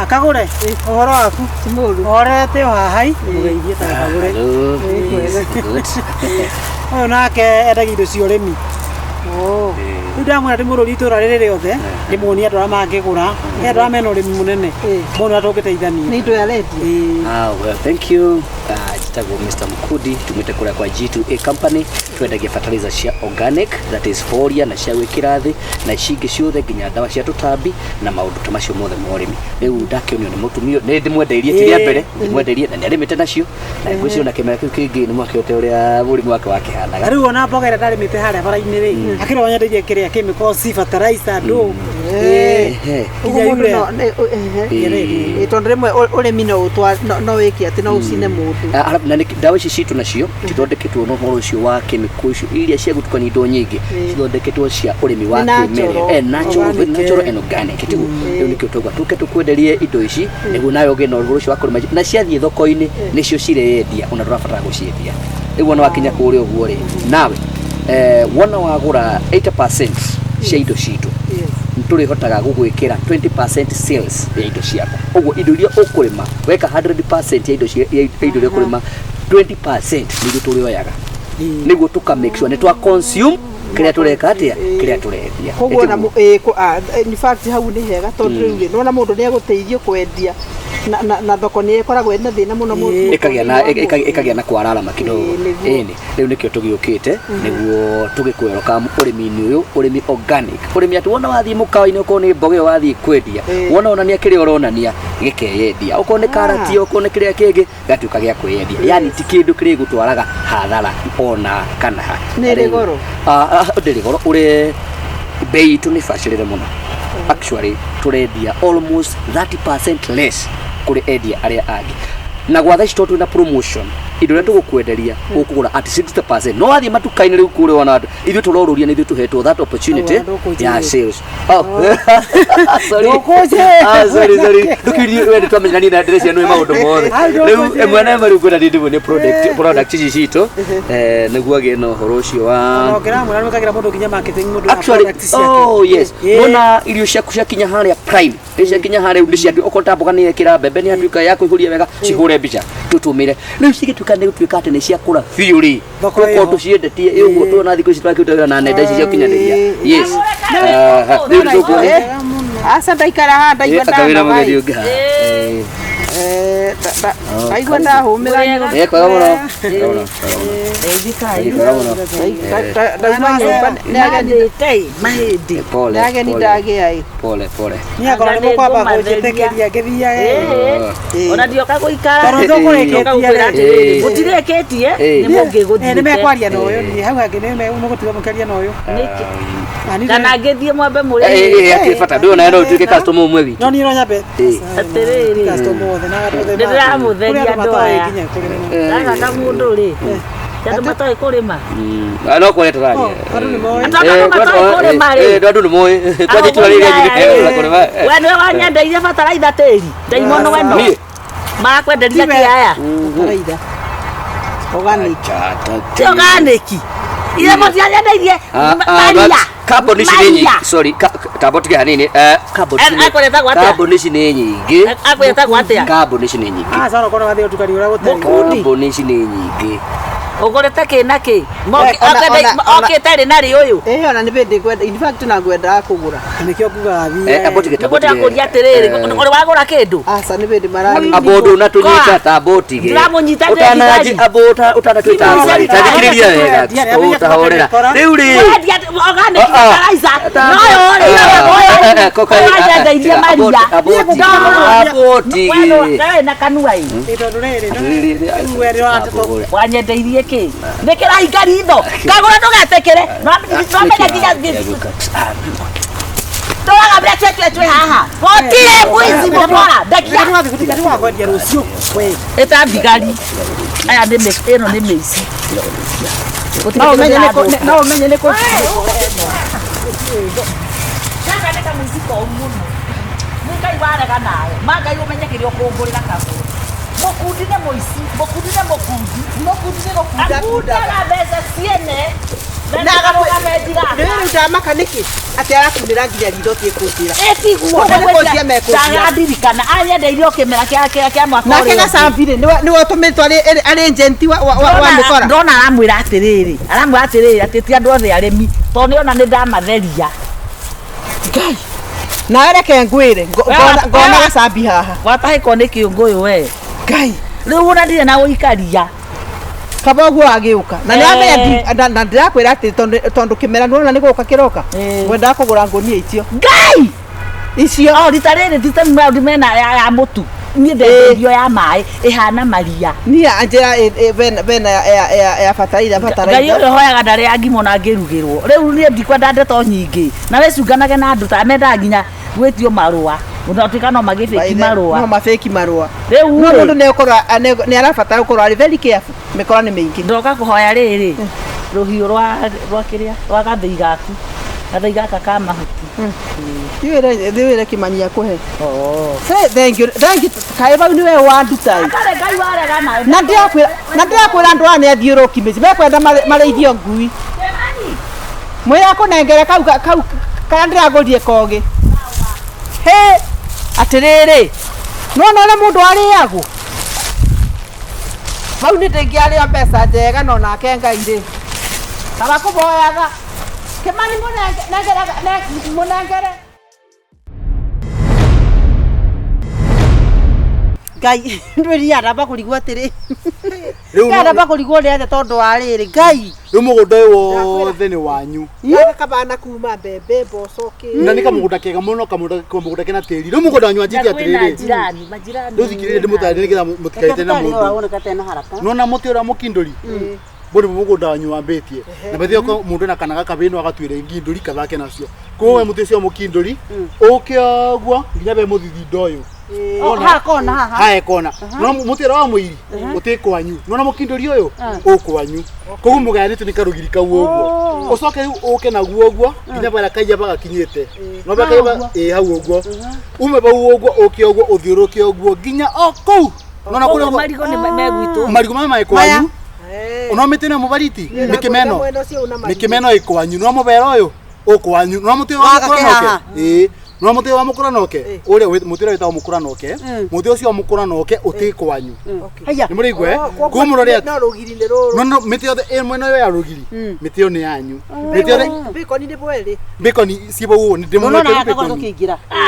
Akagũre ũhoro waku. Ti mũru. Ũhorete o haha i mũgeithie ta Kagũre. Hello. Yes, good. Ũyũ nake endagia indo cia ũrĩmi. Oh. Rĩu ndamwĩra ndĩmũrũrie itũra rĩrĩ rĩothe, ndĩmuonie andũ arĩa mangĩgũra, nĩ andũ arĩa mena ũrĩmi mũnene, mone ũrĩa tũngĩteithania. Nĩ indo arendia. Ĩĩ. Ah, well, thank you. Njĩtagwo Mr. Mukudi, tumĩte kũrĩa kwa G2A Company, twendagia fertilizer cia organic, that is foria na cia gwĩkĩra thĩ, na ici ingĩ ciothe nginya ndawa cia tũtambi na maũndũ ta macio mothe ma ũrĩmi. Rĩu ndakĩonio nĩ mũtumia, nĩ ndĩmwendeirie ti rĩa mbere, ndĩmwendeirie na nĩ arĩmĩte nacio, na ngwĩciria ona kĩmera kĩu kĩngĩ nĩ mwakĩote ũrĩa mũrimũ wake wakĩhanaga. Na rĩu ona mboga ĩrĩa ndarĩmĩte harĩa bara-inĩ rĩ, akĩrwo nyendeirie kĩrĩa chemicals, fertilizer, ndũ. Ĩĩ. Ehe. Ũguo Nginya mũndũ urea. no nĩ- ehe. Ĩĩ. Ĩĩ, tondũ rĩmwe ũrĩmi no no wĩke atĩ no ũcine mũndũ. Ah, arabu na ndawa ici citũ nacio tithondeketwo na ũhoro ũcio wa chemical icio iria cia gũtukania indo nyingĩ, cithondeketwo cia ũrĩmi wa Nĩ natural. kĩmerera, natural, Organic, natural eh. and organic, tiguo? Rĩu nĩkĩo twauga tũke tũkwenderie indo ici nĩguo nawe ũgĩe na ũhoro ũcio wa kũrĩma, na ciathiĩ thoko-inĩ nĩcio cireyendia, ona ndũrabatara gũciendia. Rĩu wona wakinya kũrĩa ũguo rĩ, nawe wona wagũra 80% cia indo citũ, tũrĩhotaga gũgwĩkĩra 20% sales ya indo ciaku. Ũguo indo iria ũkũrĩma weka 100% ya indo ya indo iria ũkũrĩma, 20% nĩguo tũrĩoyaga, nĩguo tũka make sure nĩ twa consume kĩrĩa tũreka atĩa, kĩrĩa tũrendia. Koguo na Ĩtiguo? In fact hau nĩ hega tondũ rĩu rĩ, nĩwona mũndũ nĩ egũteithio kwendia na thoko nĩ ĩkoragwo ĩna thĩna mũno ĩkagĩa na mũtũrĩre wa mũndũ. ĩkagĩa na kwararama kidogo. Ĩĩ, nĩguo. Ĩni rĩu nĩkĩo tũgĩũkĩte nĩguo tũgĩkwerũka ũrĩmi-inĩ ũyũ, ũrĩmi organic, ũrĩmi atĩ wona wathiĩ mũkawa-inĩ, okorwo nĩ mboga ĩyo wathiĩ kwendia, wona onania kĩrĩa ũronania gĩkeyendia, okorwo nĩ karati, okorwo nĩ kĩrĩa kĩngĩ gĩgatuĩka gĩa kwĩyendia, yani ti kĩndũ kĩrĩgũtwaraga hathara ona kana ha. Nĩ ĩrĩ goro? Ah, ah, ndĩrĩ goro, ũrĩ bei itũ nĩ bacĩrĩre mũno. Actually tũrendia almost 30% less kũrĩ endia arĩa angĩ, na gwa thaa ici tondũ twĩna promotion, indo iria tũgũkwenderia ũkũgũra at 60%. No wathiĩ matuka-inĩ rĩu kũrĩa ona andũ ithuĩ tũrorũria, nĩ ithuĩ tũhetwo that opportunity Au, ndũkũnjĩra. ya sales. Oh, sorry. Ndũkũnjĩra. Ah, sorry, sorry. Ndũkirie we nĩ twamenyeranie na ndĩreciria nĩ maũndũ mothe. Au, Rĩu ndũkũnjĩra. ĩmwe na ĩmwe rĩu ngwenda ndĩmwe product ici citũ, nĩguo agĩe na ũhoro ũcio wa Ona ũngĩramwĩra nĩwĩkagĩra mũndũ nginya marketing mũndũ na actually product ciake. Oh yes. Ĩĩ. Nona irio ciaku ciakinya harĩa prime, nĩ ciakinya harĩa rĩu nĩ ciatu, okorwo ta mboga nĩ yekĩra mbembe nĩ yatuĩka ya kũihũria wega, cihũre mbica tũtũmĩre. Rĩu cigĩtuĩka nĩ gũtuĩka atĩ nĩ ciakũra biũ rĩ, Thoko tũkorwo ĩho. tũciendetie ĩ ũguo tuona thikũ ici twakĩruta wĩra na nenda ici cia ũkinyanĩria. Yes. Ah, rĩu nĩ tũkuona. Aca ndaikara haha ndaigua Aka wĩra ndanoga mũgeni ĩ. ũngĩ haha. Eh. Eh, ndaigua ndahũmĩra nyũmba. Eh, kwega mũno. Kwega mũno, kwega mũno. Eh, kwega mũno. Ndauma nyũmba nĩ ageni. Nandĩte mahĩndĩ. Pole, Nĩ ageni pole. ndagĩa ĩ. Pole, pole. Niĩ akorwo nĩ mũkwamba kũnjĩtĩkĩria ngĩthiage. Ĩĩ. Ona ndioka gũikara. Tondũ tũkũrĩkĩtie Ndioka gũkwĩra rĩ. atĩrĩrĩ, Ĩĩ. mũtirĩkĩtie Ĩĩ. nĩ mũngĩgũthiĩte. Nĩ mekwaria na ũyũ, niĩ hau hangĩ nĩ mũgũtiga mũkĩaria na ũyũ. Nĩkĩ? Na niĩ Kana ngĩthiĩ mwambe mũrĩe. Eh, eh, hatirĩ bata, ndũĩ onawe no ũtuĩke customer ũmwe witũ. No niĩ no nyambe. Ĩĩ. Atĩrĩrĩ. Customer othe na andũ othe. Nĩ ndĩramũtheria Kũrĩ andũ andũ matoĩ aya. nginya kũrĩma. Gaka kamũndũ rĩ. Ti andũ matoĩ kũrĩma. Ah, no kwaria tũraria. Oh, andũ nĩ moĩ. Andũ andũ matoĩ kũrĩma rĩ. Andũ nĩ moĩ. Kwanja itura rĩrĩa rĩngĩ nĩ kũrĩma. We nĩwe wanyendeirie bataraitha tĩri. Ndaimono we no. Niĩ. Marakwenderia Tiwe. kĩ aya? Bataraitha. Organic. Ti organic. Ithe mũtianyendeirie Ah, ah, maria. but carbon ici nĩ nyingĩ. Maria. Sorry, tamba ũtige hanini. Carbon ici nĩ- Akwĩretagwo atĩa? carbon ici nĩ nyingĩ. Akwĩretagwo atĩa? Carbon ici nĩ nyingĩ. Ah, sasa unakuwa unathiĩ ũtukani ũrĩa gũtarĩ. Mũkundi. Carbon ici nĩ nyingĩ. Ũgũrĩte kĩ na kĩ? Ona- Okĩte rĩ na rĩ ũyũ? Ĩĩ, ona nĩ bĩndĩ ngwenda, in fact na ngwendaga kũgũra. Nĩkĩo ngugaga thiĩ. Eh, amba ũtige, Nĩguo tamba ũtige. ndĩrakũria atĩrĩrĩ, ũrĩ wagũra kĩndũ? Aca nĩ bĩndĩ mararĩ. Amba ũndũ ũnatũnyita tamba ũtige. Ndĩramũnyita ndĩ Ũtananji- thigari. amba ũtanatwĩta thigari. Ta thikĩrĩria wega. Ũtahorera. Rĩu rĩ. Ũrendia organic Ah, ah. fertilizer. No ũyũ rĩ, Eh, eh, ũyũ ũyũ wanyendeirie maria. Amba ũtige. We ndũrĩ na kanua ĩ. Ĩ, tondũ rĩrĩ, no- Atĩrĩrĩ, rĩu we nĩũratũtũ- Wanyendeirie kĩ? Nĩ kĩrahinga ritho. Kagũra ndũgetĩkĩre. Nwamenya nginya tũraga mbere twetwe twĩ haha. Gũtirĩ mũici mũkora. Ndekia. Nĩ tũrathiĩ gũtuĩka nĩ wakwendia rũciũ. We. Ĩta thigari. Aya nĩ ĩno nĩ mĩici. Gũtirĩ No kĩndũ ũmenye nĩ kũ- kĩrathũka. no ũmenye nĩ kũ- Gaka nĩ kamũici koru mũno. Nĩ Ngai warega nawe. Ma Ngai ũmenye kĩrĩa ũkũngũrĩra kagũrũ. Mũkundi nĩ mũici, mũkundi nĩ mũkundi. Mũkundi nĩ gũkunda Akundaga mbeca ciene. Na rĩu ndamaka nĩkĩ atĩ arakunĩra nginya ritho tie kũnjĩra. Ĩtiguo. Koguo nĩ kũnjia mekũnjia. Ndarandirikana anyendeirio kĩmera kĩa mwaka Nake ũrĩa ũngĩ. gacambi rĩ nĩwe ũtũmĩtwo arĩ agent wa mĩkora. Ndona aramwĩra atĩrĩrĩ, aramwĩra atĩrĩrĩ atĩ ti andũ othe arĩmi tondũ nĩona nĩ ndamatheria. Ngai. Nawe reke ngwĩre ngona gacambi haha. Watahĩkwo nĩ kĩũngũyũ we. Ngai. Rĩu ona ndirĩ na gũikaria. Kaba ũguo agĩũka na nĩ amenya na ndĩrakwĩra atĩ tondũ kĩmera nĩwona nĩ gũka kĩroka ngwendaga kũgũra ngũnia icio. Ngai! Icio. O rita rĩrĩ ti maũndũ mena ya mũtu. Niĩ ndendeirio ya maĩ ĩhana maria. Niĩ anjĩra bena ya bataraitha bataraitha. Ngai ũrĩa ũhoyaga ndarĩ angimwo na angĩrugĩrwo. Rĩu niĩ ndikwenda ndeto nyingĩ. Na wĩcunganage na andũ ta mendaga nginya gwĩtio marũa. Ũnatuĩka no magĩbĩki marũa. No mabĩki marũa. Rĩu no mũndũ nĩ arabatara gũkorwo arĩ very careful. Mĩkora nĩ mĩingĩ. Ndoka kũhoya rĩrĩ rũhiũ rwa kĩrĩa rwa gathĩi gaku. Gathĩi gaka ka mahuti. Thiwĩre Kĩmani akũhe. Say thank you. Thank you. Kaĩ bau nĩwe wanduta. Atarĩ Ngai warega nawe. Na ndĩrakwĩra andũ aya nĩ athiũrũki mĩciĩ. Mekwenda marĩithio ngui. Mwĩre akũnengere kau karĩa ndĩragũrire kogĩ. Hĩ! Atĩrĩrĩ. Nĩwona ũrĩa mũndũ arĩagwo? Bau nĩ ndĩngĩarĩo mbeca njega no nake Ngai rĩ. Kaba kũboyaga. Kĩmani mũnengere. Ngai ndwĩria ndamba kũrigwo atĩrĩ. Ndamba kũrigwo nĩ atĩa tondũ wa rĩrĩ Ngai. Rĩu mũgũnda ũyũ wothe nĩ wanyu. Kabana kuma mbembe mboco kĩ. Na nĩ kamũgũnda kega mũno kamũgũnda kena tĩri. Rĩu mũgũnda wanyu wanjĩtie atĩrĩrĩ. Rĩu thikĩrĩria ndĩmũtarĩrie nĩgetha mũtikaite na mũndũ. Nona mũtĩ ũrĩa mũkindũri. Bũrĩ mũgũnda wanyu wambĩtie. Na bethe ko mũndũ na kana gakabĩ no agatuĩre ngindũri kathake nacio. Koguo we mũtĩ ũcio mũkindũri ũke ũguo nginya be mũthithindo ũyũ. Ha kona haha. Ha kona. No mũtĩ ũrĩa wa mũiri ũtĩ kwanyu. Nona mũkindũri ũyũ ũkwanyu. Koguo mũgayanĩtio nĩ karũgiri kau ũguo. Ũcoke rĩu ũke naguo ũguo nginya barĩa kaiyaba gakinyĩte. No barĩa kaiyaba ĩ hau ũguo. Ume bau ũguo ũke ũguo ũthiũrũke ũguo nginya o kũu. Nona kũrĩa marigũ nĩ megwitũ. Marigũ maya me kwanyu. Ona mĩtĩ ĩno mũbariti mĩkĩmeno. Mĩkĩmeno ĩ kwanyu. No mũbera ũyũ ũkwanyu. No mũtĩ wa mũkũranoke. Ĩ. No mũtĩ wa mũkũranoke ũrĩa mũtĩ ũrĩa wĩtagwo mũkũranoke mũtĩ ũcio wa mũkũranoke ũtĩ kwanyu. Nĩ mũrĩigua koguo mũrore no rũgiri nĩ rũrũ. No mĩtĩ yothe ĩ mwena ũyũ ya rũgiri mĩtĩ ĩyo nĩ yanyu. Mĩtĩ yothe bĩkoni nĩ bwerĩ. Bĩkoni ciĩ bau ũguo nĩ ndĩmũgwetire bĩkoni.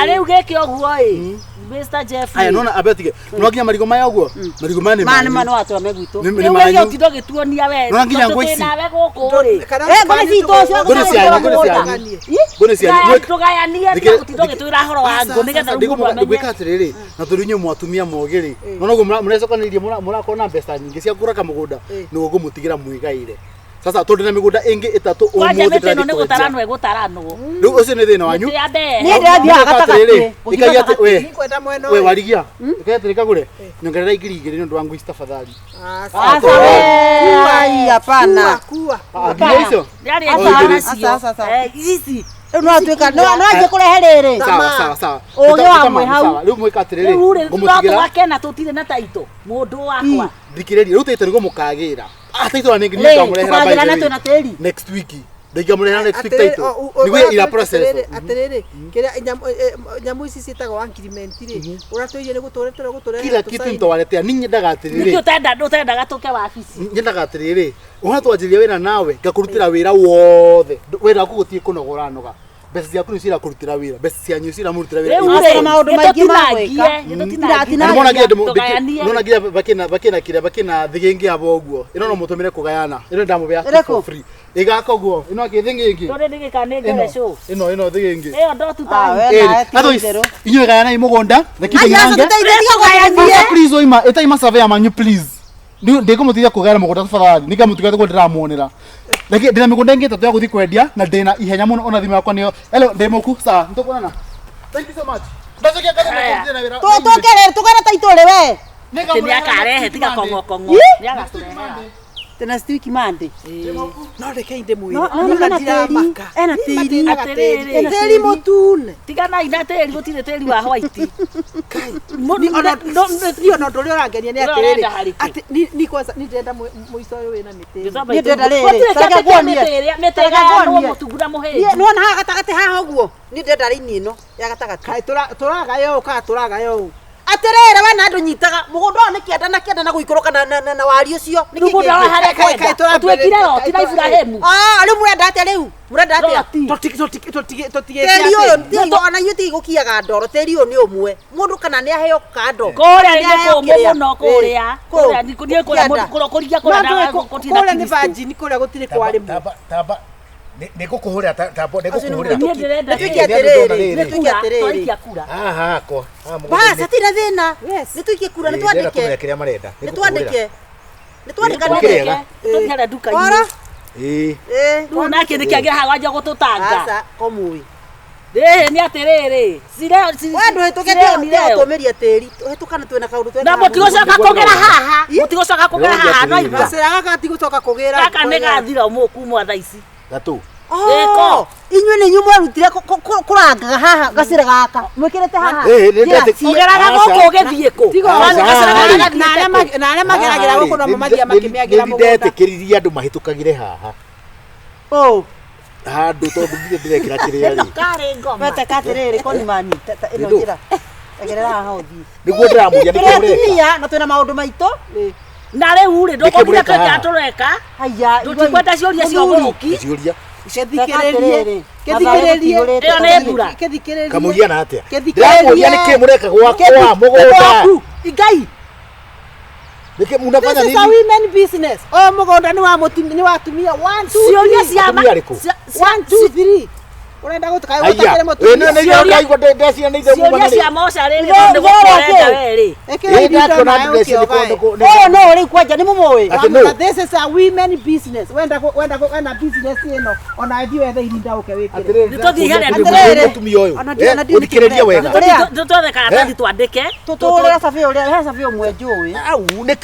Rĩu gĩkĩ ũguo ĩ. Mr. Jeffrey. Aya nona abetige. No nginya marigũ maya ũguo. Marigũ maya nĩ manyu. Maya nĩ watũra megwitũ. Nĩ manyu. Rĩu ũtindo gĩtuonia we. Nona nginya ngũ ici. Nawe gũkũ rĩ. Ngũ citũ cio. Ngũ nĩ cianyu, ngũ nĩ cianyu. Ngũ nĩ cianyu. Tũgayanie tiga gũtinda ũgĩtwĩra horo wa ngũ nĩgetha rĩu mũndũ amenye. Ngwĩka atĩrĩrĩ, na tondũ inyuĩ mwatumia mogĩ rĩ. Nona ũguo mũrecokanĩrĩria mũrakorwo na mbeca nyingĩ cia kũgũra kamũgũnda nĩguo ngũmũtigĩra mwĩgaĩre. Sasa tondũ na mĩgũnda ĩngĩ ĩtatũ Kwanja ũmũthĩ mĩtĩ ĩno ndĩrathiĩ nĩ kwendia. gũtaranwo ĩgũtaranwo. Rĩu ũcio nĩ thĩna wanyu. Mĩtĩ ya mbere. Niĩ ndĩrathiĩ gatagatĩ. Ĩkai atĩ we Nĩngwenda mwena we ũyũ. warigia. Ĩkai atĩrĩ kagũre. Nyongerera 2,000 nĩ ũndũ wa ngũ ici tafadhali. Aca we. Ai hapana. Kua. Nginya icio. Rĩarĩ Aca, ĩngĩ aca, nacio. aca, aca. Ici. Rĩu no atuĩka no anjie kũrehe rĩrĩ. Sawa sawa sawa. Ũgĩ wa mwĩ hau. Rĩu mwĩka atĩrĩrĩ. Rĩu rĩ no Ngũmũtigĩra. tũgakena tũtirĩ na taito mũndũ wakwa. Thikĩrĩria rĩu taito nĩguo mũkagĩra. Taito na nĩngĩ Rĩ, nĩngamũrehera tũkagĩra by na the way. twĩna tĩri. Next week. Ndingĩamũrehera next week taito. Nĩguo ira process. Atĩrĩrĩ, kĩrĩa nyamũ ici ciĩtagwo agreement rĩ, ũratwĩire nĩ gũtũretera gũtũrehera Kila kitu nitawaletea. Ninyi nyendaga atĩrĩrĩ. Nĩkĩ ũtendaga tũke wabici? Nyendaga atĩrĩrĩ. Ũhana twanjĩrĩria wĩra nawe ngakũrutĩra wĩra wothe. Wĩra waku gũtirĩ kũnogora noga. Mbeca ciaku nĩ cirakũrutĩra wĩra. Mbeca cianyu ciramũrutĩra wĩra. Rĩu Aca rĩ, maũndũ maingĩ ma gwĩka. nĩtũtinangie. Na nĩmwona nginya Tũgayanie. nĩmwona nginya bakĩna kĩrĩa bakĩna thĩgĩngĩ abo ũguo. Ĩno no mũtũmĩre kũgayana. Ĩno ndamũbea Ĩrĩkũ? for free. Ĩgaka ũguo. Ĩno akĩ thĩgĩngĩ. Ndũrĩ nĩgĩka nĩ ngere cũ. Ĩno thĩgĩngĩ. Ĩyo ndotu Ah, tai. we nawe ti Otherwise, itherũ. inyuĩ gayanai mũgũnda. Reke Ai, aca ndinange. tũteithie, tiga kũgayania. Aca, please oima ĩtai masurveyor manyu please. Ndĩkũmũteithia kũgayana mũgũnda tafadhali. Nĩngamũtiga tũguo ndĩramuonera. Reke ndĩna mĩgũnda ĩngĩ ĩtatũ ya gũthiĩ kwendia na ndĩna ihenya mũno ona thimũ yakwa nĩyo. Hello, ndĩ mũku. Sawa, nĩtũkuonana. Thank you so much. Ndacokia ngatho nĩ na wĩra. Tũke rĩrĩ tũgere taito rĩ we. Atĩ nĩakarehe tiga kong'okong'o. Nĩagatũrehera. Tena week Monday. No reke ndĩmwĩre. No, no, Nona ena tĩri. ndiramaka. Ena tĩri. Matĩraga Atĩrĩrĩ. tĩri. Tĩri mũtune. Tiganai na tĩri gũtirĩ tĩri wa white. Ni ona ũndũ ũrĩa ũrangenia nĩ Ũrĩa atĩrĩrĩ ũrenda harĩkũ? atĩ ni kwanza ni ndĩrenda mũico ũyũ wĩna mĩtĩ ĩno. Niĩ ndĩrenda rĩrĩ, Gũtirĩ ta kĩndũ reke kĩa nguonie. mĩtĩ ĩrĩa mĩtĩ Ta reke ĩgayanwo nguonie. mũtungu na Niĩ- mũhĩnju. nĩwona haha gatagatĩ haha ũguo niĩ ndĩrenda raini ĩno ya gatagatĩ. Kaĩ tũragaya ũũ kana tũragaya ũũ? Atĩrĩrĩ we na andũ nyitaga mũgũnda ũyũ nĩ kĩanda na kĩanda na gũikũrũka na wariĩ ũcio. Nĩkĩ Mũgũnda wa kĩngĩ? harĩa Kaĩ- kaĩ kwenda. tũrambĩrĩria- Twekire roti na kaĩ Iburahĩmu. Ah, rĩu mũrenda atĩa rĩu? Mũrenda atĩa? Roti. Tũtigĩte Tĩri ũyũ ona inyuĩ tigũkiaga ndoro, tĩri ũyũ nĩ ũmwe. Mũndũ kana nĩ aheo kando. Kũrĩa Nĩ nĩ aheo kũmũ kĩrĩa. mũno kũrĩa. Ĩ, Kũrĩa nĩ kũrĩa Kĩanda. kũrĩa kũrĩa na gũtirĩ na Kũrĩa nĩ Kristo. virgin, kũrĩa gũtirĩ kwarĩmwo. Tamba nĩ ngũkũhũrĩra tamba nĩ Acio nĩ ngũkũhũrĩra. Niĩ ndĩrenda Nĩ tuĩke Nĩ andũ ndona atĩrĩrĩ, rĩrĩ. nĩ tuĩke atĩrĩrĩ. Twaikia kura. Haha hakwa. Haha Bas, mũgũnda-inĩ. hatirĩ thĩna. Yes. Nĩ tuikie kura, nĩ Ĩ, ndĩrenda twandĩke. kũmenya kĩrĩa marenda. Nĩ twandĩke. Nĩ twandĩkanĩre. Kĩrĩega. Tũthiĩ harĩa nduka-inĩ. Ora. Ĩ. Ĩ. Rĩu nake nĩkĩ agĩra haha wanjia gũtũtanga. Aca, komũĩ. Rĩrĩ nĩ atĩrĩrĩ. Cireo We ndũhĩtũke tũmĩria tĩri. Hĩtũkana twĩna kaũndũ twĩna. Na mũtigũcoka kũgera haha. Mũtigũcoka kũgera haha no igua. Gacĩra gaka gatigũcoka kũgĩra. Gaka nĩ gathira mũkumwa thaa ici. Gatũ. Oh, inyuĩ nĩ inyuĩ mwerutire kũrangaga haha gacĩra gaka mwĩkĩrĩte haha. Ĩ, nĩ Njĩra ndetĩ- Ũgeraga Aca. gũkũ ũgĩthiĩ kũ? Tiga Aca, Gacĩra gaka rĩ. gathiĩte kũ? Na arĩa mageragĩra gũkũ no mathiaga makĩmĩagĩra Nĩ mũgũnda. ndetĩkĩririe andũ mahĩtũkagĩre haha. Oh, Handũ tondũ ndirĩ ndĩrekĩra kĩrĩa rĩ. Karĩ ngoma. weteka atĩrĩrĩ konimani ĩno Nĩ ndũ. njĩra. Egerera haha ũthiĩ. Nĩguo ndĩramũria nĩkĩo Tũrĩ mũreka. atumia na twĩna maũndũ maitũ. Na rĩu rĩ Nĩkĩ ndũkũrire mũreka twĩka haha? tũreka. Haya, Tũtikwenda ciũria cia ũgũrũki. Ciũria. Gĩthikĩrĩrie. Gĩthikĩrĩrie. Ĩyo nĩ mbura. Gĩthikĩrĩrie. Kamũhiana atĩa? Gĩthikĩrĩrie. Ndĩramũria nĩkĩ mũreka gwakwa mũgũnda. Gwaku. Ngai. Nĩkĩ munafanya This is a nini? women business. Ũyũ mũgũnda nĩ wa mũtumia, nĩ wa atumia. 1 2 Ciũria 3. cia Atumia arĩkũ? 1 2 3. Ũrenda gũtuka Aya. gũtakĩrĩ Ĩ, mũtumia. nĩ nĩ ndaigua ndeciria nĩ ithe muma Ciũria na cia rĩ. mocarĩ rĩ Ithe- tondũ ithe gũkũrenda ũrĩa we rĩ. Ĩkĩra Ĩ, irinda ndakĩona nawe ndeciria nĩ ũkĩogae. kũndũ Ũyũ no rĩu kwanja nĩ mũmũĩ. Atĩ nũ? This is a women business. Wenda wenda wenda business ĩno ona ithuĩ wethe irinda ũke wĩkĩre. Atĩrĩrĩ, Nĩ tũthiĩ harĩa ndĩramũria mũtumia ũyũ. Ona ndi- ona ndi- Ũthikĩrĩrie wega. Ũrĩa? Tũtwethe karatathi twandĩke. Tũtũrĩra cabi ũrĩa, he cabi ũmwe njũĩ. Au, nĩ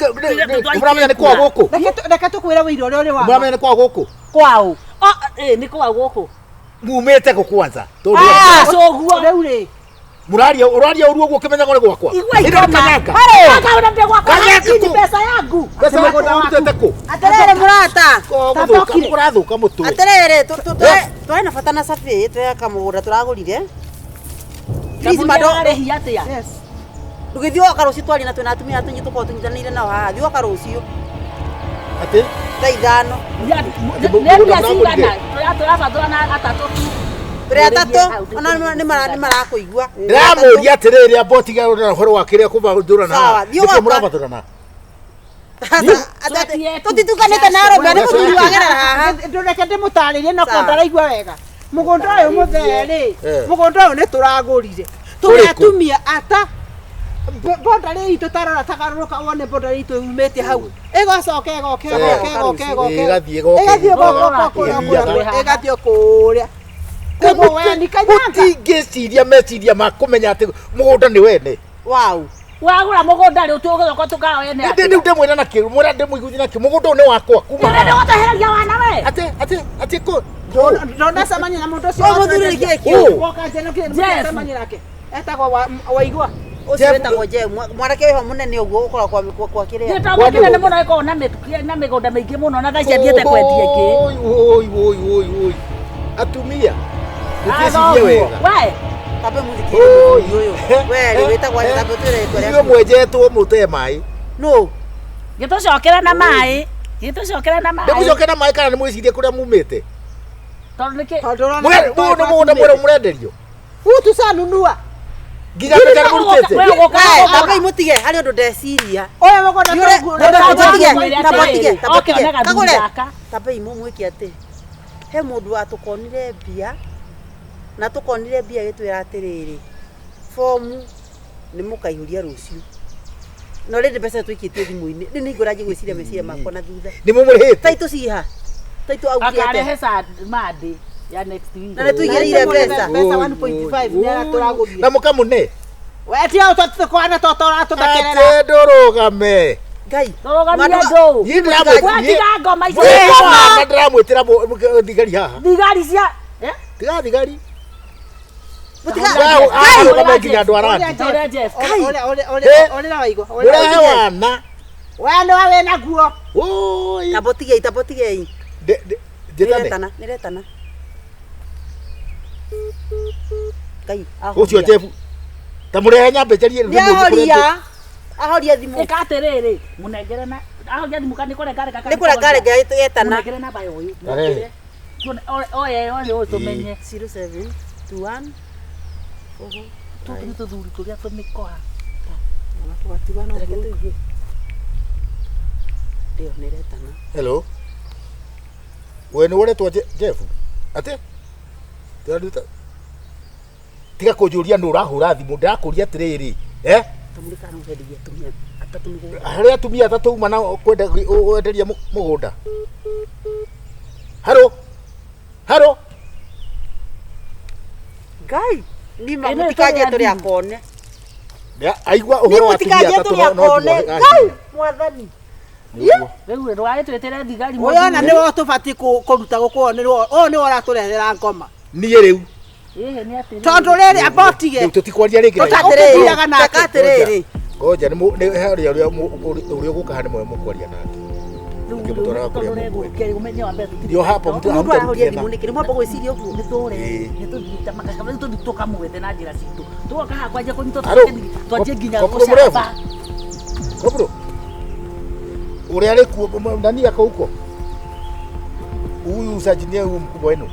mũramenya nĩ kwa gũkũ? Reke tũkwĩre wĩira ũrĩa ũrĩ wa. Mũramenya nĩ kwa gũkũ? Kwaũ. Oh, ĩ nĩ kwa gũkũ. Mumĩte kũ kwanza? Tondũ Cũguo. Rĩu rĩ. mũraria ũraria ũru ũguo ũkĩmenyaga nĩ gwakwa. Igua Ĩno nĩ ikoma. kanyanga. Kakaona ndĩ gwakwa. Kanyanga Hii ni kũ? mbeca yangu. Mbeca waku ũrutĩte kũ? Atĩrĩrĩ mũrata. Gũthũka kũrathũka mũtwe. Atĩrĩrĩ twarĩ na bata na cabi twĩ kamũgũnda tũragũrire. Please Kamũira mado arĩhi atĩa? Yes. ndũgĩthiĩ woka rũciũ twarie na twĩna atumia tũnyitũ tũkorwo tũnyitanĩire nao haha. Thiĩ woka rũciũ Atĩ thaa ithano. Nĩ mbia cigana? Tũrabatũrana atatũ tu. Tũrĩ atatũ ona nĩ marakũigua. ndĩramũria atĩrĩrĩ amba ũtige ũhoro wa kĩrĩa kũbathũrana. Sawa, thiĩ Nĩkĩ gwakwa. mũrabathũrana? Tũtitukanĩte na arũme nĩ mũthuri wagerera haha. Ndũreke ndĩmũtarĩrie no Sawa. kwa ndaraigua wega. Mũgũnda ũyũ mũthee rĩ, Eh. mũgũnda ũyũ nĩ tũragũrire. Tũrĩ Ũrĩkũ? atumia ata boundary itũ tarora tagarũrũka wone boundary itũ yumĩte hau. Ĩgacoka ĩgoka ĩgoka ĩgoka ĩgoka. Ĩgathiĩ ĩgoka, Ĩgathiĩ ĩgoka, ĩgoka kũrĩa ĩthiaga. kũrĩa ĩgathiĩ kũrĩa. Koguo we nĩ kanyanga. Mũtingĩciria meciria ma kũmenya atĩ mũgũnda nĩ wene. Wow. Wagũra mũgũnda rĩ tũgũcoka tũkawene Ndĩ rĩu ndĩmwĩra na kĩ mwĩra ndĩmũiguithie na kĩ mũgũnda ũyũ nĩ wakwa kuma Nĩ haha. gũtehereria wana we. Atĩ atĩ atĩ kũ Ndonacemania na mũndũ ũcio. Ũyũ mũthuri nĩ kĩĩ kĩu? Woka njeno kĩrĩ Jeff. mũcemania nake. Etagwo Waigua. Ũcio Jeff- wĩtagwo Jeff. Mwanake wĩho mũnene ũguo ũkoragwo kwa kĩrĩa. Nĩ tondũ kĩnene mũno ĩkoragwo na mĩgũnda mĩingĩ mũno na thaa ici athiĩte kwendia ĩngĩ. Oi oi oi oi oi. Atumia. Mũtiĩcirie wega. We, Tambe mũthikĩrĩrie mũthuri ũyũ. We rĩ wĩtagwo atĩa? Tambe ũtwĩre rĩtwa Ithuĩ rĩaku. mwenjetwo mũte maĩ. Nũ? gĩtũcokere na maĩ. Gĩtũcokere na maĩ. Ndĩmũcoke na maĩ kana nĩmwĩcirie kũrĩa mumĩte? Tondũ nĩkĩ Tondũ ũrona Mũyũ nĩ mũgũnda mwerũ mũrenderio. Huu tucanunua. Nginya mbeca nĩmũrutĩte. We ũgũka We, tambe mũtige harĩ ũndũ ndeciria. Ũyũ mũgũnda Nĩ ũrĩa- tũguo- Tambe mũtige, Mwĩre tambe atĩrĩrĩ, mũtige, tambe oke mũtige. one gathuri Kagũre. gaka. Tambe imũmwĩke atĩ he mũndũ watũkonire mbia na tũkonire mbia agĩtwĩra atĩrĩrĩ fomu nĩ mũkaihũria rũciũ no rĩndĩ mbeca tũikĩtie thimũ-inĩ rĩu nĩ ngũranjie gwĩciria meciria makwa na thutha Nĩ mũmũrĩhĩte. taitũ ciha taitũ augire Akarehe atĩa Monday ya next week. Na nĩ tũigĩrĩire mbeca Mbeca 1.5 nĩ aratũragũrire. Na mũkamũne. We ti au tũkwana tũratũthekerera. Atĩ ndũrũgame. Ngai Tũrũgamie Mandũ- andũ. Niĩ ndĩramwĩ- Watiga ngoma icio. Mwĩkoma na ndĩramwĩtĩra thigari haha. Thigari cia eh? Tiga thigari. Arũgame nginya andũ arandi. Ta ũrĩa Jeff. Ũrĩa waigua. Mũrehe wana. We nĩwe wĩna guo. Oi. Tambotigei, tambotigei. Njĩtane. Nĩretana, nĩretana. Ngai, Ũcio ahoria. Jeff. Ta mũrehe nyambe njarie Nĩ ahoria. Ahoria thimũ. Ĩka atĩrĩrĩ, mũnengere na ahoria thimũ kana nĩ kũrengarega kana Nĩ kũrengarega yetana. Mũnengere namba ya ũyũ. Arehe. Tuone oye oye ũyũ tũmenye. 07 21 Tũtũ nĩ tũthuri tũrĩa tũmĩkoa. Reke tũigue. Ĩyo nĩretana. Hello. We nĩ ũretwo Jeff? Atĩ? Ndĩraruta. Tiga kũnjũria nũ ũrahũra thimũ, ndĩrakũria atĩrĩrĩ. Eh? Tamũrĩ kana ũrenderia atumia atatũ mĩgũnda. Harĩ atumia atatũ uma na kwenda wenderia mũgũnda. Haro. Haro. Ngai, nima Ĩno mũtikanjie ĩtũrĩa tũrĩ thimũ. akone. Aigua Ni ũhoro wa atumia mũtikanjie atatũ tũrĩ no no akone. Ngai, mwathani. Nĩguo. Rĩu ndũgagĩtwĩtĩre thigari Ũyũ ona nĩwe ũtũbatiĩ kũruta gũkũ ũyũ nĩwe ũratũrehera ngoma. Niĩ rĩu. Ĩhĩ nĩ atĩrĩrĩ. Tondũ rĩrĩ amba ũtige. Rĩu tũtikwaria rĩngĩ. Tũta- Atĩrĩrĩ, Ũkĩthiaga nake. teka atĩrĩrĩ. Ngoja nĩ harĩa ũrĩa ũrĩa ũgũka haha nĩ mwe mũkwaria nake. Ũkĩmũtwaraga kũrĩa mũkwenda. Ũmenye wambe tũtirĩ. Ndio hapa mtu Mũndũ arahoria hamtarudia thimũ nĩkĩ? Nĩ mwamba gwĩciria ũguo. Nĩ tũre Ĩĩ. nĩ tũthiĩte makaka rĩu tũthiĩ tũkamwethe na njĩra citũ tũgoka haha kwanjia kũnyitwo Aro, twanjie nginya kopro mrefu. gũcamba. Kopro. Ũrĩa arĩ kuo nani ako huko? Huyu sajinia huyu mkubwa wenu.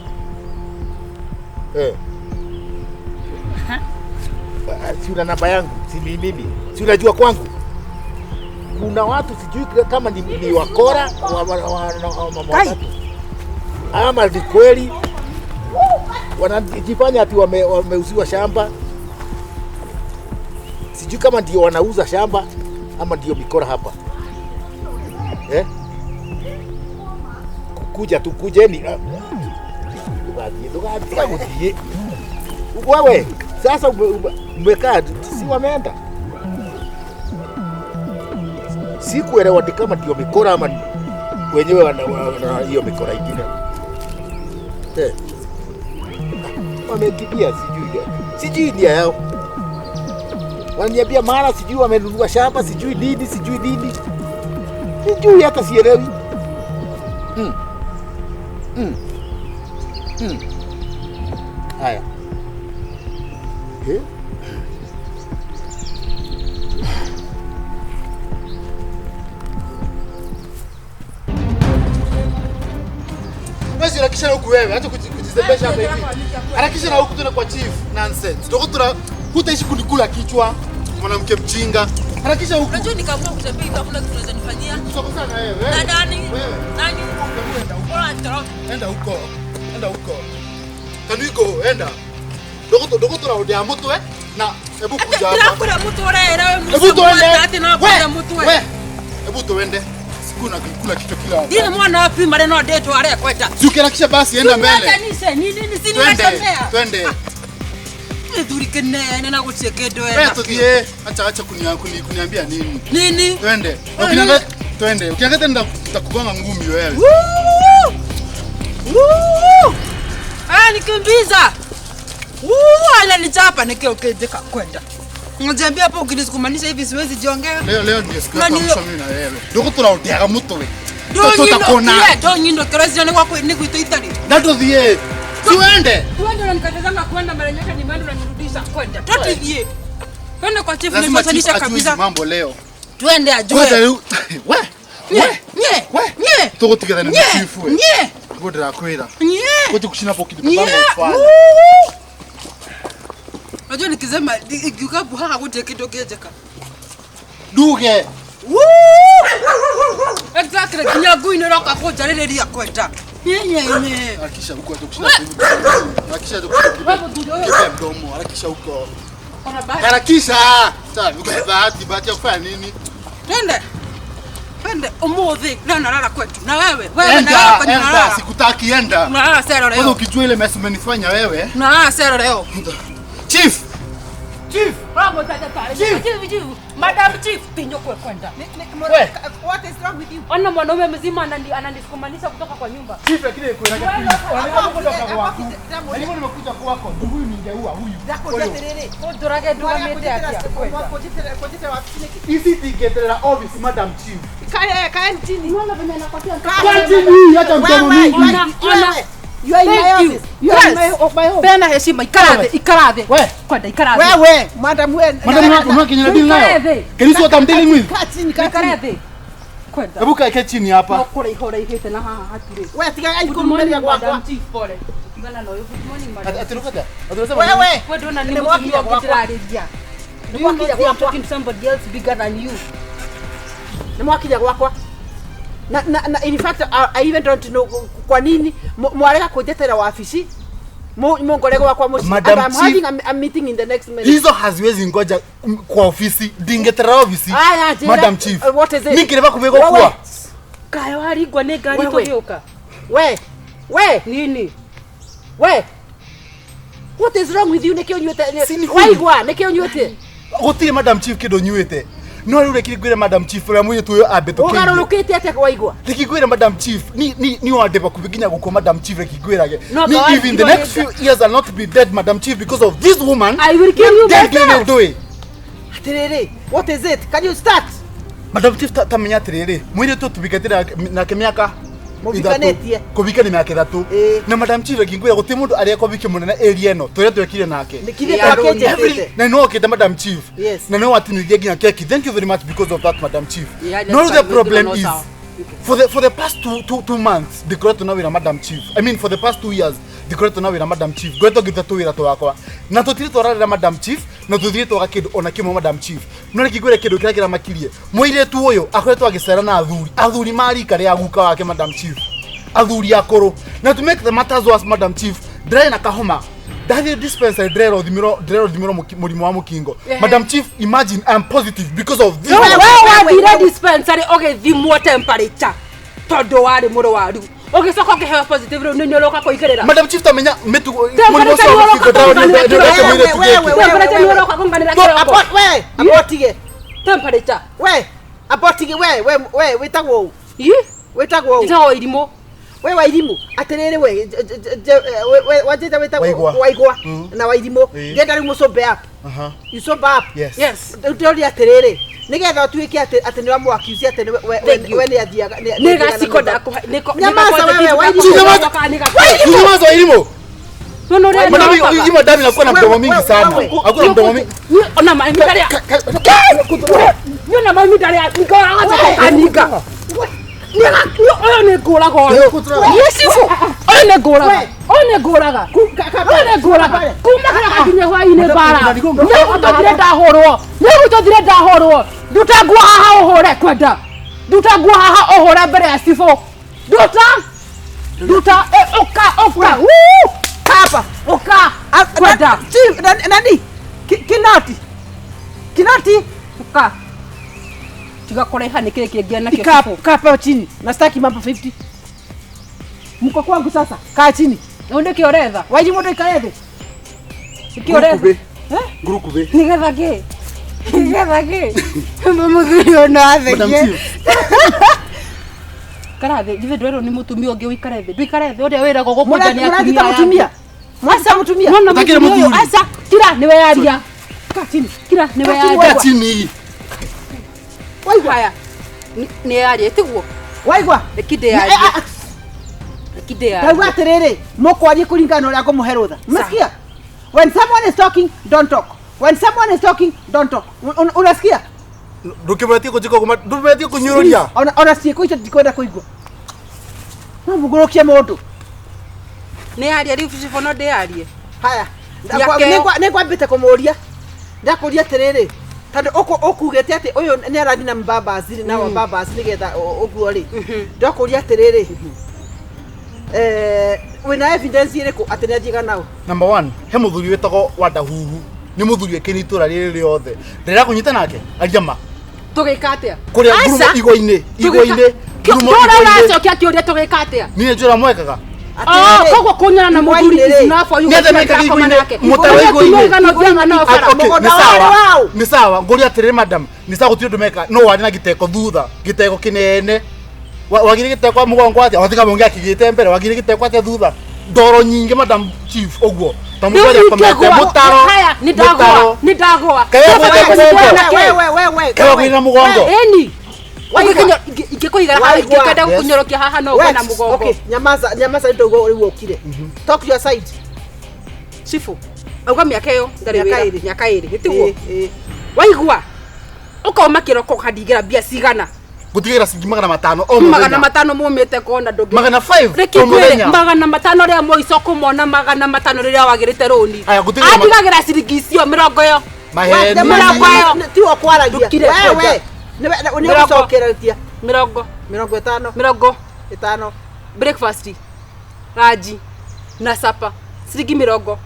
Eh. Si una namba yangu, si ni mimi. Si unajua kwangu. Kuna watu sijui kama ni wakora wa mama watatu. Ama ni kweli wanajifanya ati wameuziwa shamba. Sijui kama ndio wanauza shamba ama ndio mikora hapa. Eh? Kuja tu kujeni. Ndũgathiĩ, ndũgathiĩ gũthiĩ. Wewe sasa umekaa si wameenda. Sikuelewa ni kama ndio mikora ama wenyewe wana hiyo mikora ingine. Eh. Wamekimbia sijui. Sijui nia yao. Wananiambia mara sijui wamenunua shamba sijui nini sijui nini. Sijui hata sielewi. Haya. Eh? Wewe harakisha na huku wewe, acha kujizembesha hapa hivi. Harakisha na huku tena kwa chief. Nonsense. Ndio hutaishi kunikula kichwa, mwanamke mjinga. Harakisha huku. Unajua nikaamua kutembea hivi hakuna kitu unaweza nifanyia. Tutakosana na wewe. Na nani? Wewe. Nani? Enda huko. Bora nitoroke. Enda huko. Enda huko. Can we go? Enda. Ndogo tuna mutwe na hebu kuja hapa. Ndakura mtu urera wewe Hebu tuende. Ati nakura mtu We. Hebu tuende. Siku na kula kichwa kila wakati. Ndine mwana wa primary no ndetwo arekwenda. Si ukiharakisha basi enda mbele. Kanisa ni nini si Twende. ninatembea. Twende. Gĩthuri kĩnene na gũtirĩ kĩndũ Wewe ena. tuthie. Acha kuniambia nini? Nini? Twende. Ukiangalia twende. Ukiangalia tena nitakugonga ngumi wewe. Woo! Woo! Ah, nikimbiza. Woo, ananichapa nikio kijika kwenda. Unaniambia hapo ukinisukumanisha hivi siwezi jiongea. Leo ndio siku ya Nani- mwisho mimi na wewe. Ndio turaundiaga mutwe. Ndonyindo Tutakona. ndonyindo kĩrocio nĩ gwakwa nĩ gwitũ itari. Na tuthie. Si uende. Tuende unanikatazanga kwenda mara nyaka ni mimi unanirudisha kwenda. Tutithie. Twende kwa chief Lazima chief nipatanisha ajue hizi kabisa. mambo leo. Twende ajue. Kwanza leo. We. Nye, We. nye, We. nye. Tugutigithana na Nye, chief we. nye, Ngo ndirakwira. nye. Kuti kushina hapo kitu Nye. kama ufanye. Woo! Unajua nikisema ikiuka haha gũtirĩ kĩndũ kĩnjĩka. Nduge. Exactly, nginya ngui nĩ ĩroka kũnjarĩrĩria kwenda. Nye, nye, nye. Harakisha huko acha kushina hapo. Harakisha huko. Kipe mdomo, harakisha huko. Ona bahati. Harakisha. Sasa uko bahati ya kufanya nini? Twende. Twende ũmũthĩ leo nalala kwetu na wewe. Wewe nalala Enda, kwenye enda, nalala. sikutaki enda. Unalala sero Kwanza leo. ukijua ile mess umenifanya wewe. Unalala sero leo. Chief. Chief. Chief. Chief, chief. Madam Chief, tinyokwe kwenda. We. What is wrong with you? Ona mwanaume mzima ananisukumanisha kutoka kwa nyumba. Chief lakini kwenda kwa kwako. Na niko nimekuja kwako. Huyu ningeua huyu. Ndurage ndugamite atia. Isi tingeterera office Madam Chief. Kae chini. Unaona venye anapatia. Kwa chini acha mdomo mingi. Ona, ona. You are in my Thank you. office. You are in my, Yes. of my home. Peana heshima, ikarathe, ikarathe. We. Kwenda ikarathe. Wewe, madam wewe. Madam unakinyana deal nayo. Ikarathe. Can you see what I'm dealing with? Kaa chini, kaa chini. Ikarathe. Kwenda. Hebu kae chini hapa. No kũraiha ũraihĩte na haha hatirĩ. Wewe tiga Good kurumeria morning, gwakwa. Madam Chief, pole. Tigana na ũyũ. Good morning, madam. Atiruka. Atirusema. Wewe. Wewe ndona ni Nĩ mũtumia mwakinya ũngĩ gwakwa. ndĩrarĩria. Do you Nĩ not mwakinya see I'm gwakwa. talking to somebody else bigger than you? Nĩ mwakinya gwakwa. Na in fact I even don't know kwa nini mwarega kunjetera wabici mungore gwakwa muciĩ. Madam And I'm Chief. having a meeting in the next minute. Hizo haziwezi ngoja kwa ofisi. Ndingeterera ofisi. Aya, njĩra. Madam Chief. What is it? Nikireba kubego Wewe. kwa. Kaĩ waringwo nĩ ngari Wewe. tũgĩũka? We. We. Nini? We. What is wrong with you? Nĩkĩ ũnyuĩte? Si ni huyu. Waigua, nĩkĩ ũnyuĩte? Gũtirĩ Madam Chief kĩndũ nyuĩte. No rĩu reke ngwĩre Madam Chief ũrĩa mũirĩtu ũyũ ambĩtũkĩire. Ũgarũrũkĩte atĩa waigua? Reke ngwĩre Madam Chief, ni wande bakubi nginya gũkua Madam Chief reke ngwĩrage. No, Ni but if in the I- next few years I'll not be dead Madam Chief because of this woman. I will kill you Then myself. do it. Atĩrĩrĩ, what is it? Can you start? Madam Chief ta menya atĩrĩrĩ, mũirĩtu tũbikanĩte nake mĩaka Mũbikanĩtie. Kũbika nĩ mĩaka 3. Ĩĩ. Na Madam Chief reke ngwĩre gũtirĩ mũndũ arĩa kũbiki mũnene area ĩno tũrĩa twekire nake. Nĩkĩrĩ Yeah. twakĩnjĩtĩte? Na no okete Madam Chief. Yes. Na no watinithia nginya keki. Thank you very much because of that Madam Chief. Yeah, No that's the fine. problem No is sawa. for the past two months ndikoretwo na wĩra Madam Chief. I mean for the past 2 years ndikoretwo na wĩra Madam Chief. Ngoretwo ngĩruta tũwĩra twakwa. Na tũtirĩ twararĩra Madam Chief na tũtirĩ twaga kĩndũ ona kĩmwe Madam Chief. No reke ngwĩre kĩndũ kĩrĩa kĩramakirie. Mũirĩtu ũyũ akoretwo agĩcera na athuri. Athuri ma rika rĩa guka wake Madam Chief. Athuri akũrũ. Na to make the matters worse Madam Chief, ndĩrarĩ na kahoma. Ndathiĩ dispensary ndĩrerwo thimĩrwo mũrimũ wa mũkingo. Madam Chief, imagine I am positive because of this. We Wewe, wathire dispensary ũgĩthimwo temperature tondũ warĩ mũrwaru. Ũgĩcoka ũkĩheo positive rĩu nĩ ũroka kũigĩrĩra. Madam Chief tamenya mĩtugo mũrimũ Temperature ũcio wa nĩ mũkingo ũroka ndĩrarwo kũnganĩra nĩ ũrete mũirĩtu Wewe, gĩkĩ. wewe, Temperature nĩ ũroka kũnganĩra kĩroko. Abot, we, abotige. Temperature. We, abotige, we, wĩtagwo ũ? Ĩ? Wĩtagwo ũ? Njĩtagwo irimũ. We Wairimũ, atĩrĩrĩ we, wanjĩte wĩtagwo Waigua. Waigua na Wairimũ. Ĩĩ. Ndĩrenda rĩu mũcombe up. Aha. You sober up. Yes. Yes. Rĩu ndĩroria atĩrĩrĩ, nĩgetha ũtuĩke atĩ nĩ wamũaccuse atĩ Thank you. we nĩ athiaga Nĩ gaciko ndakũhe. Nyamaza wewe, Wairimũ. Nyamaza Wairimũ. Nona ũrĩa Madam, nyokaga. hii madam inakuwa na mdomo mingi Wewe, sana. wewe. Hakuna mdomo mingi. Ona maĩ ndarĩa. Niona maĩ ndarĩa. Nikoraga Ũyũ nĩ ngũraga ũyũ. Niĩ cibũ. Ũyũ nĩ ngũraga. Ũyũ nĩ ngũraga. Ũyũ nĩ ngũraga. Kuma kĩroko nginya hwaĩ-inĩ mbara. Nĩgũtũthire ndahũrwo. Nĩgũtũthire ndahũrwo. Nduta nguo haha ũhũre kwenda. Nduta nguo haha ũhũre mbere ya cibũ. Nduta. Nduta. Ũka ũka. Wuu. Hapa. Ũka. Kwenda. Chief, nani? Kinoti. Kinoti. Ũka. Tiga kũraiha nĩ kĩrĩ kĩngĩ nakĩo Kaa cibũ. kaa pale chini. Na sitaki mambo 50. Mko kwangu sasa. Kaa chini. Rĩu nĩkĩ ũretha? Wairimũ ndũikare thĩ. Nĩkĩ ũretha? Ngurukube. Nĩgetha kĩ? Nĩgetha kĩ? Mũthuri ũyũ no Madam athekie. Chief. Ikara thĩ, githĩ ndwerwo nĩ mũtumia ũngĩ ũikare thĩ. Ndũikare thĩ ũrĩa wĩragwo gũkũnja nĩ Mũranjĩta atumia mũtumia. Mwanjĩta mũtumia. Nona Ũtakĩrĩ mũtumia ũyũ, mũthuri. aca, kira nĩwe yaria. Kaa chini. Kira nĩwe Kaa chini yaria. Kaa chini. Waigua. Haya. Nĩ yaria tiguo. Waigua. Reke ndĩyarie. Reke ndĩyarie. Ndauga atĩrĩrĩ, mũkwarie kũringana na ũrĩa ngũmũhe rũtha. Umesikia? When someone is talking, don't talk. When someone is talking, don't talk. Unasikia? Ndũkĩbetie kũnjĩka ũguo, ndũbetie kũnyũrũria. Ona ciĩko icio ndikwenda kũigua. No mũgũrũkie mũndũ. Nĩ yaria rĩu cibũ no ndĩyarie. Haya. Nĩakeo. Nĩngwambĩte kũmũria. Ndakũria atĩrĩrĩ, tondũ ũkugĩte atĩ ũyũ nĩ arathiĩ na mbambaci na wambambaci nĩgetha ũguo rĩ. Ndakũria atĩrĩrĩ, wĩna evidence ĩrĩkũ atĩ nĩ athiaga nao? Number 1, he mũthuri wĩtagwo Wandahuhu. Nĩ mũthuri wĩkĩire itũra rĩrĩ rĩothe. Ndĩrera kũnyita nake, aria ma. Tũgĩka atĩa? Kũrĩa Aca. ngurumo igwa-inĩ, igwa-inĩ, ngurumo Tũra igwa-inĩ. ũracokia kĩũria tũgĩka atĩa? Niĩ njũra mwekaga. Ah, koguo kunyana na muthuri is enough for you. Nĩ atĩa mekaga igũrũ-inĩ? Mũtaro igũrũ-inĩ. Ah, okay, Mũgũnda nĩ sawa. warĩ waũ? Nĩ sawa ngũria atĩrĩrĩ madam nĩ sawa gũtirĩ ũndũ meka no warĩ na gĩteko thutha gĩteko kĩnene wagire gĩteko mũgongo atĩa watiga mũngĩ akĩgĩte mbere wagire gĩteko atĩa thutha ndoro nyingĩ madam chief ũguo ta mũndũ arĩa akomete mũtaro Haya, nĩ ndagwa, nĩ ndagwa. Kaĩ wagwĩte mũgongo? We, we, we, we, Kaĩ wagwĩte na mũgongo? Ĩni. Waigua. Ingĩkũigara haha Waigua. ingĩkenda Yes. gũkũnyorokia haha no ũgwe na Wex, mũgongo. okay, nyamaza, nyamaza ndio rĩu ũkire. Talk your side. Chifu, auga mĩaka ĩyo ndarĩ Mĩaka wĩra. ĩrĩ. Mĩaka ĩrĩ, nĩtiguo? Ĩ, ĩ. Waigua? Ũkauma kĩroko ũkandigĩra mbia cigana? Ngũtigĩra ciringi 500 o Magana mũthenya. matano mumĩte kona ndũngĩ. 500 Reke o ngwĩre, mũthenya. 500 rĩa mũico kũmona 500 rĩrĩa wagĩrĩte rũni. Aya, ngũtigĩra Andigagĩra ciringi icio mĩrongo ĩyo. Maheni. Mĩrongo ĩyo. Tiwe kwaragia. Ndũkire We, kwanja. we. Nĩ Mĩrongo. ũgũcokereria. Mĩrongo. 50. Mĩrongo. Ĩtano. Breakfast. Ranji. Na sapa. Ciringi mĩrongo.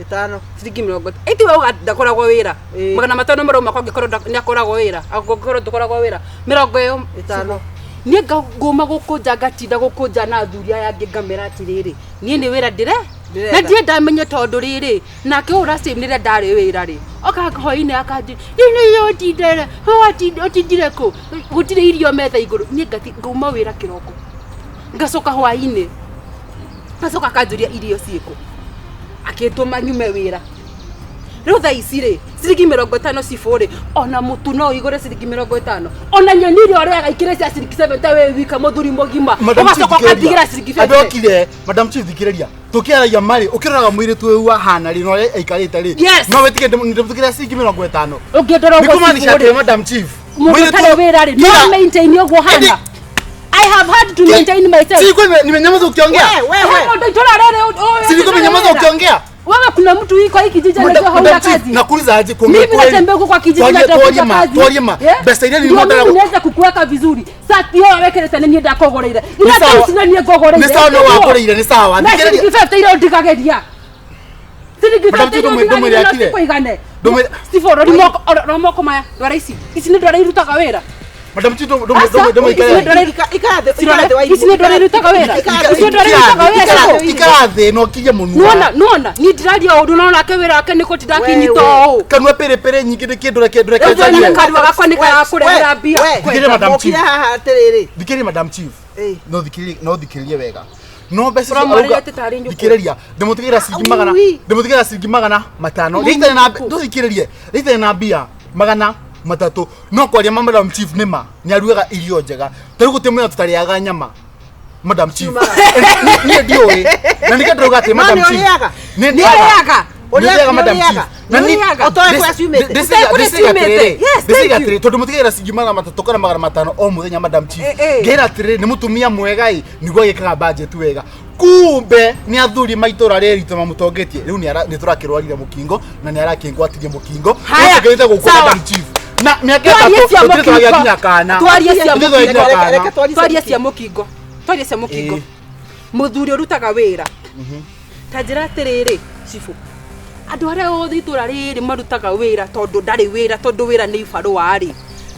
Ĩtano. Ciringi mĩrongo. Ĩti we uga ndakoragwo wĩra. Ĩ. 500 marauma kwa angĩkorwo nĩakoragwo wĩra. Angĩkorwo ndũkoragwo wĩra. Mĩrongo ĩyo. Ĩtano. Niĩ ngũma gũkũnja ngatinda gũkũnja na athuri aya angĩ ngamera atĩrĩrĩ niĩ nĩ wĩra ndĩre Ndĩretha. na ndirĩ ndamenye tondũ rĩrĩ nake ũyũ ũracĩ rĩrĩa ndarĩ wĩra rĩ oka hwainĩ akanjĩ nĩ ũtindere ũtindire kũ gũtirĩ irio metha igũrũ niĩ ngauma wĩra kĩroko ngacoka hwainĩ ngacoka akanjũria irio ciĩkũ akĩtũma nyume wĩra rĩu thaa ici rĩ ciringi 50 cibũ rĩ ona mũtu no ũigũre ciringi 50 ona nyeni iria ũrĩaga ikĩrĩ cia ciringi 70 wĩ wika mũthuri mũgima Madam Chief, ũgacoka ũkandigĩra ciringi thikĩrĩria. 50 Ambe ũkire madam chief thikĩrĩria tũkĩaragia marĩ ũkĩroraga mũirĩtu ũyũ ahana rĩ na ũrĩa aikarĩte rĩ Yes. no wĩtĩkie ndĩmũtigĩra ciringi 50 ũngĩndora nĩ ũguo kũmaanisha cibũ atĩrĩ rĩ madam chief mũndũ mũirĩtu ũtarĩ wĩra rĩ Kira- no maintain ũguo hana I have had to maintain myself. Siko nimenyamaza ukiongea. We, we, we. Mũndũ itũra rĩrĩ ũyũ Si nilikuwa nimenyamaza ukiongea. Wewe kuna mtu iko hiki kijiji Madam- anajua hauna Madam Chief, kazi. nakuuliza aje kuongea Mimi kweli. natembea huko kwa kijiji Twarie- natafuta twarie ma, kazi. twarie ma. Yeah? Mbeca iria Ndio nilikuwa mimi niweze kukuweka vizuri. Sati hiyo wekere niĩ ndakũgũrĩire. Nĩ sawa. Ira ici niĩ ngũgũrĩire. Nĩ sawa no wakũrĩire, nĩ sawa. Na Thikĩrĩria. ciringi 50 iria ũndigagĩria. Ciringi Madam 50 Chief, iria ndũmwĩre ũndigagĩria no akire. cikũigane. Ndũmwĩre- Steve, rori moko, rora moko maya. Ndwara ici. Ici nĩ ndwara irutaga wĩra. Madam Chief, Aca, ndũmwĩkere. ici nĩ ndwara Ikara thĩ, ikara thĩ, Ici nĩ ndwara irutaga wĩra. Ici nĩ ndwara irutaga wĩra. Steve. Ikara thĩ na ũkirie mũnua. Nuona, nuona, niĩ ndiraria ũndũ no nake wĩra wake nĩ kũtinda akinyita ũũ. Kanua pĩrĩpĩrĩ nyingĩ nĩ kĩndũ reke ndũreke Rĩu njarie. niĩ kanua gakwa nĩ karakũrehera mbia. Thikĩrĩria Madam Chief. Ũkire haha atĩrĩrĩ. Thikĩrĩria Madam Chief. Ĩ. No thikĩrĩrie, no thikĩrĩrie wega. No mbeca icio Ũramwarĩria arauga- atĩ tarĩ nyũkwa. thikĩrĩria ndĩmũtigĩra ciringi magana Ui. ndĩmũtigĩra ciringi 500 rĩitane na ndũthikĩrĩrie rĩitane na mbia 300 no kwaria ma Madam Chief nĩ ma nĩ arugaga irio njega ta rĩu gũtirĩ mũthenya tũtarĩaga nyama Madam Chief niĩ ndiũĩ na nĩkĩo ndĩrauga atĩ No Madam nĩ Chief ũrĩaga? nĩ Nĩ ũrĩaga? ndĩrĩaga Madam Nĩ ũrĩaga? Chief na Nĩ nĩ ũrĩaga? Ũtoĩ kũrĩa ciumĩte? Ũtoĩ kũrĩa ciumĩte? Yes, thank ndĩciga you. atĩrĩ tondũ mũtigagĩra ciringi 300 kana 500 o mũthenya Madam Chief Eh, eh. ngera atĩrĩrĩ nĩ mũtumia mwega ĩ nĩguo agĩkaga budget wega kumbe nĩ athuri maitũra rĩrĩ ritũ mamũtongetie rĩu nĩ tũrakĩrwarire mũkingo na nĩ arakĩngwatirie mũkingo Haya, Rĩu tũkĩrĩte gũkũ sawa. Madam Chief na mĩaka Twarie 3 cia tũtirĩ tũragĩa mũkingo. nginya kana Twarie cia Tũtirĩ tũragĩa nginya Reke- kana. reke twarie cia Twarie cia mũkingo. Twarie cia mũkingo. Ĩ. Mũthuri ũrutaga wĩra. Ta njĩra atĩrĩrĩ, cibũ. Andũ arĩa othe itũra rĩrĩ marutaga wĩra tondũ ndarĩ wĩra tondũ wĩra nĩ ibarũa rĩ.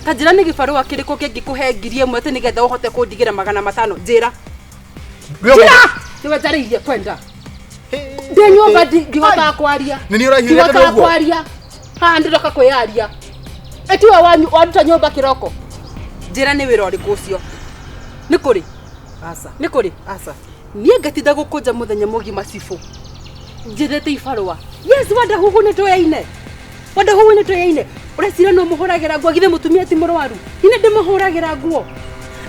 Ta njĩra nĩ gĩbarũa kĩrĩkũ kĩngĩkũhe 1000 atĩ nĩgetha ũhote kũndigĩra 500? Njĩra. Njĩra! Nĩwe njarĩirie kwenda. Ndĩ nyũmba ndihotaga kwaria. Nĩ niĩ ũrahiũrĩte Ndihotaga ũguo? kwaria. Haha ndĩroka kwĩyaria. Ĩtiwe wanyu waruta nyũmba kĩroko. Njĩra nĩ wĩra ũrĩkũ ũcio? Nĩ kũrĩ? Aca. Nĩ kũrĩ? Aca. Niĩ ngatinda gũkũnja mũthenya mũgima cibũ. Njethete ibarũa. Yes, Wadahuhu nĩ tũyaine. Wadahuhu nĩ tũyaine. Ũreciria no mũhũragĩra nguo githĩ mũtumia ti mũrwaru? Niĩ ndĩmũhũragĩra nguo.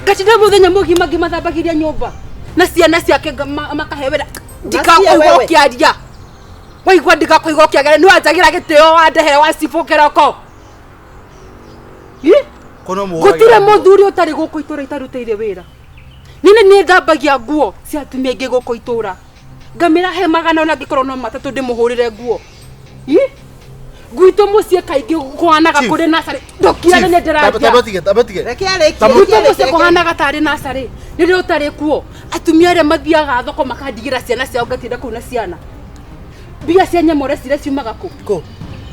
Ngatinda mũthenya mũgima ngĩmathambagĩria nyũmba. Na ciana ciake makahe wĩra. Ndikakũigua wewe. ũkĩaria. Waigua ndikakũigua ũkĩaria nĩ wanjagĩra gĩtĩo wandehere wa cibũ kĩroko. Ĩ? Kono mũhũragĩra Gũtirĩ nguo. mũthuri ũtarĩ gũkũ itũra itarutĩire wĩra. Niĩ nĩ thambagia nguo cia atumia aingĩ gũkũ itũra. Ngamĩra he magana ona angĩkorwo no matatũ ndĩmũhũrĩre nguo. Ĩ? Gwitũ mũciĩ kaingĩ kũhanaga Chief. kũrĩ nacarĩ. Ndũkirane nĩ ndĩraria. Tamba tige, tamba tige. Reke arĩkie. Tamba- Gwitũ mũciĩ kũhanaga tarĩ nacarĩ. Rĩrĩa ũtarĩ kuo, atumia arĩa mathiaga thoko makandigĩra ciana ciao ngatinda kũu na ciana. Mbia cia nyama ũreciria ciumaga kũ? Kũ?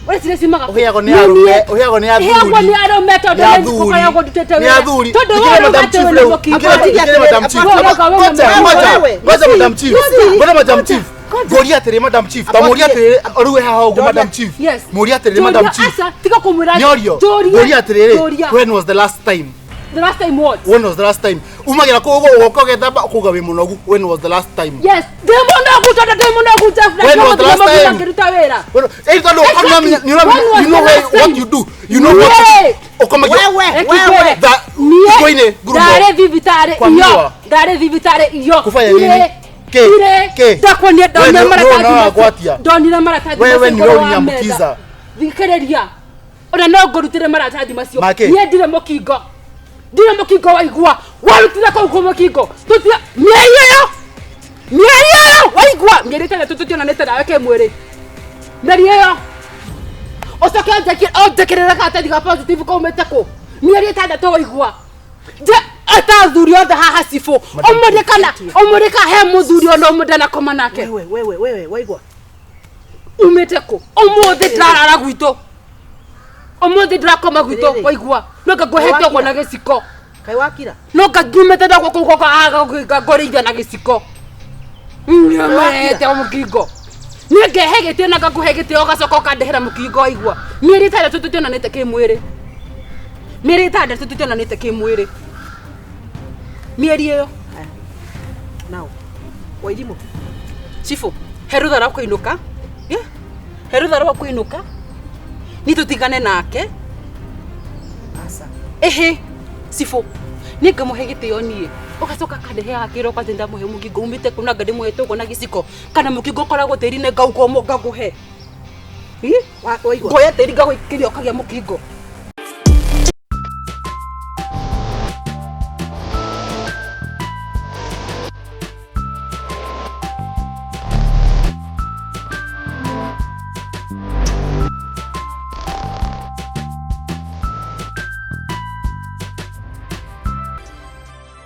Ũreciria ciumaga kũ? Ũheagwo nĩ arũme, ũheagwo nĩ athuri. Heagwo nĩ arũme tondũ Nĩ nĩ athuri. ngũkoragwo ndutĩte Nĩ wĩra. athuri. Tondũ Thikĩrĩria wewe Madam ũrauga atĩ Chief wĩna rĩu. mũkingo. Thikĩrĩria, thikĩrĩria Madam Chief. Wewe ũrauga wĩna Ngoja, mũkingo. ngoja, Wewe. ngoja Madam Chief. Ngoja. Ngoja Madam Chief. Ngoria atĩrĩ Madam Chief. Ta mũrie atĩrĩrĩ, rĩu we haha ũguo Madam Chief. Yes. Mũrie atĩrĩrĩ Madam Njũria, Chief. aca, tiga kũmwĩra. Nĩorio. Njũria. Ngoria atĩrĩrĩ, Njũria. when was the last time? The last time what? When was the last time? Umagira kũu ũguo ũgoka ũgethamba ũkauga wĩ mũnogu. When was the last time? Yes, ndĩ mũnogu tondũ ndĩ mũnogu Jeff, na When was the last ndĩ mũnogu time? ngĩruta wĩra. When- Eh, tondũ Exactly. ũkamenya- nĩ ũramenya- When was you know the why- last what time? you do. You know what Niĩ. ũkomagia- Wewe, Reke wewe. ngwĩre. Tha- Niĩ Ngũinĩ, ngurumo. ndarĩ thibitarĩ Kwa iyo miwa. ndarĩ thibitarĩ iyo Kufanya Irĩ, nini? Kĩ? irĩ Kĩ? ndakuonia ndonire Wewe nĩ- maratathi nĩwe macio. ũragwatia. Ndonire maratathi Wewe macio nĩwe igũrũ wa ũrĩnyambukiza. metha. Thikĩrĩria ona no ngũrutĩre maratathi macio Makĩ? niĩ ndirĩ mũkingo ndirĩ mũkingo waigua warutire kũu kũ mũkingo tũtira mĩeri ĩyo mĩeri ĩyo waigua mĩeri ĩtandatũ tũtionanĩte nawe kĩmwĩrĩ mĩeri ĩyo ũcoke ũnjĩkĩrĩre karatathi ga positive kaumĩte kũ mĩeri ĩtandatũ waigua nje ata athuri othe haha cibũ ũmũrie kana ũmũrie kana he mũthuri ona ũmwe ndanakoma nake Wewe, wewe, wewe, waigua. umĩte kũ ũmũthĩ ndĩrarara gwitũ ũmũthĩ ndĩrakoma gwitũ Rĩrĩ. waigua no ngangũhete ũguo na gĩciko Kaĩ wakira? no nganyumĩte ndakwo kũu gwakwa ngũrĩithia na gĩciko nĩmete mũkingo niĩ ngehe gĩtĩo na ngakũhe gĩtĩo ũgacoka ũkandehera mũkingo waigua mĩeri ĩtandatũ tũtionanĩte kĩmwĩrĩ mĩeri ĩtandatũ tũtionanĩte kĩmwĩrĩ mĩeri ĩyo Now. Wairimũ. cibũ he rũtha rwa kũinũka Yeah. he rũtha rwa kũinũka ni tũtigane nake Aca. ĩhĩ cibũ niĩ ngamũhe gĩtĩo niĩ ũgacoka kandeheaga kĩroko atĩ ndamũhe mũkingo umĩte kũ na nga ndĩmũhete ũguo na gĩciko kana mũkingo ũkoragwo tĩri-inĩ ngauga ũmwe ngakũhe Wa- Waigua. ngoya tĩri ngagũikĩria ũkagĩa mũkingo